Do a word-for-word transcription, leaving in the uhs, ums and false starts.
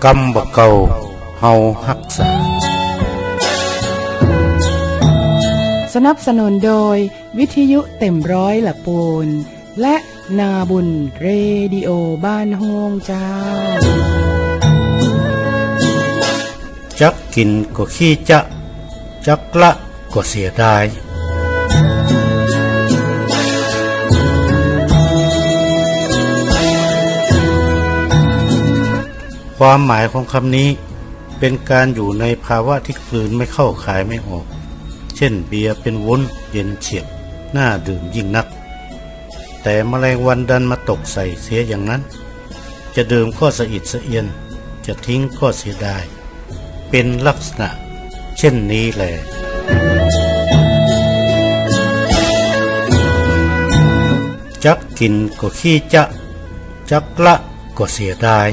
กำบ่าเก่า เฮาฮักษา สนับสนุนโดยวิทยุเต็มร้อยละปูน และนาบุญเรดิโอบ้านโฮ่งเจ้า จักกิ๋นก็ขี้จ๊ะ จักละก็เสียดาย ความหมายของคำนี้ เป๋นก๋านอยู่ในภาวะตี้กลืนไม่เข้าคายไม่ออก เจ้นเบียร์เป๋นวุ้นเย็นเฉียบ น่าดื่มยิ่งนัก แต่แมลงวันดันมาตกใส่เสียอย่างนั้น จะดื่มก็สะอิดสะเอียน จะทิ้งก็เสียดาย เป๋นลักษณะเจ้นนี้แล จักกิ๋นก็ขี้จ๊ะ จักละก็เสียดาย